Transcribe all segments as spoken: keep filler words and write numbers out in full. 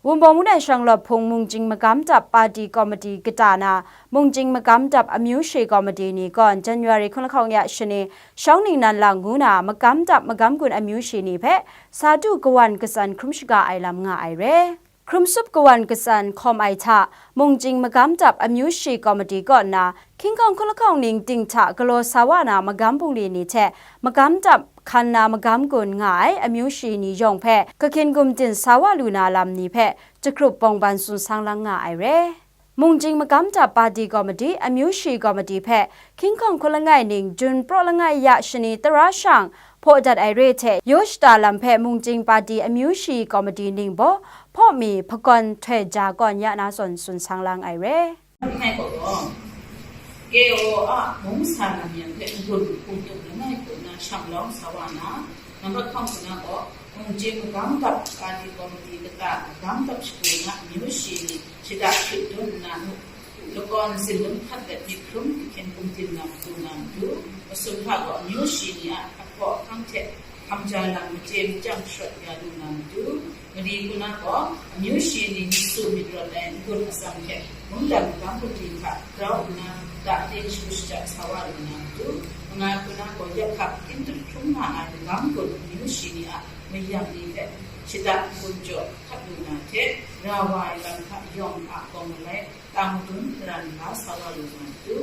Wunpawng Mungdan Shanglawt Hpung Mungchying Magam Dap Party Committee kata na, Mungchying Magam Dap Amyu Shi Committee ni gaw January hkun lahkawng ya shani, shawng ningnan lang ngu na, Magam Dap Magam Gun Amyu Shi ni hpe sa du kawan katsan hkrum shaga ai lam nga ai re. Hkrum sup kawan katsan hkawm ai hta, Mungchying Magam Dap Amyu Shi Committee kaw nna, hkying hkawng hkun lahkawng ning ting hta galaw sa wa na magam bungli ni hte, magam dap hkan na magam gun nga ai amyu shi ni yawng hpe, kahkyin gumdin sa wa lu na lam ni hpe, jahkrup bawng ban tsun sang lang nga ai re. Mungchying Magam Dap Party Committee, Amyu Shi Committee hpe, hkying hkawng hkun langai ning, Jun praw langai ya shani tara shang, hpaw dat ai re hte, yaw shata lam hpe Mungchying Party Amyu Shi Committee ningbaw, hpaw mi, hpakawn htoi ja kawn ya na zawn tsun sang lang ai re. Ngai gaw, K O A mung sa lam yang hpe n-gun hpung tup langai hku nna shang lawng sa wa na, nambat hkawng hku na gaw, Mungchying Magam Dap Party Committee kata magam dap shagu na amyu shi ni shada shut dun nna nu, lakawn zinlung hkat let myit hkrum kahkyen gumdin na matu na matu, masum hta gaw amyu shi ni a ahkaw ahkang hte hkam ja lam machye machyang sharawt ya lu na matu, mali hku na gaw, amyu shi ni myit su myit rawt ai n-gun atsam hte mungdan magam bungli hta grau nna, da ting shagu shaja sa wa lu na matu, mangai hku na gaw, yak hkap kyin dut hkrum nga ai magam gun amyu shi ni a mayam ni hpe shada n-gun jaw hkat lu na hte, ra wa ai lam hta yawng a kawng malai, tang madun, karan la sa wa lu na matu,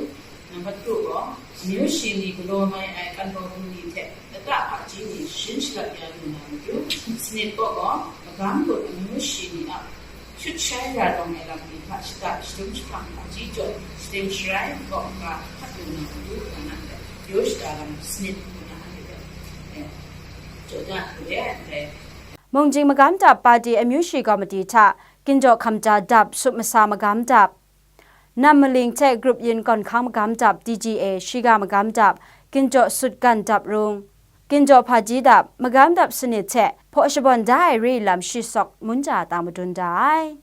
nambat kru gaw, amyu shi ni galaw mai ai kanbaw bungli hte lata hpaji ni sharin shalat ya lu na matu, sanit kaw gaw, magam gun amyu shi ni a shut shai ya rawng ai lam ni hta shada shadum jahpang hpaji jaw shadim sharai kaw ga hkat lu na matu, nga na ndai, yaw shada lam sanit ngu na anhte hpe, eh, jaw dat lu e ai ndai. Mungchying Magam Dap Party Amyu Shi Committee hta, Ginjaw Hkamja Dap, Sup Masa Magam Dap, Nam Maling hte Grup Yin Gawn Hkang Magam Dap, D G A, Shiga Magam Dap, Ginjaw Sutgan Dap Rung, Ginjaw Hpaji Dap, Magam Dap Sanit hte hpaw shabawn da ai re lam shi sawk munja tang madun da ai.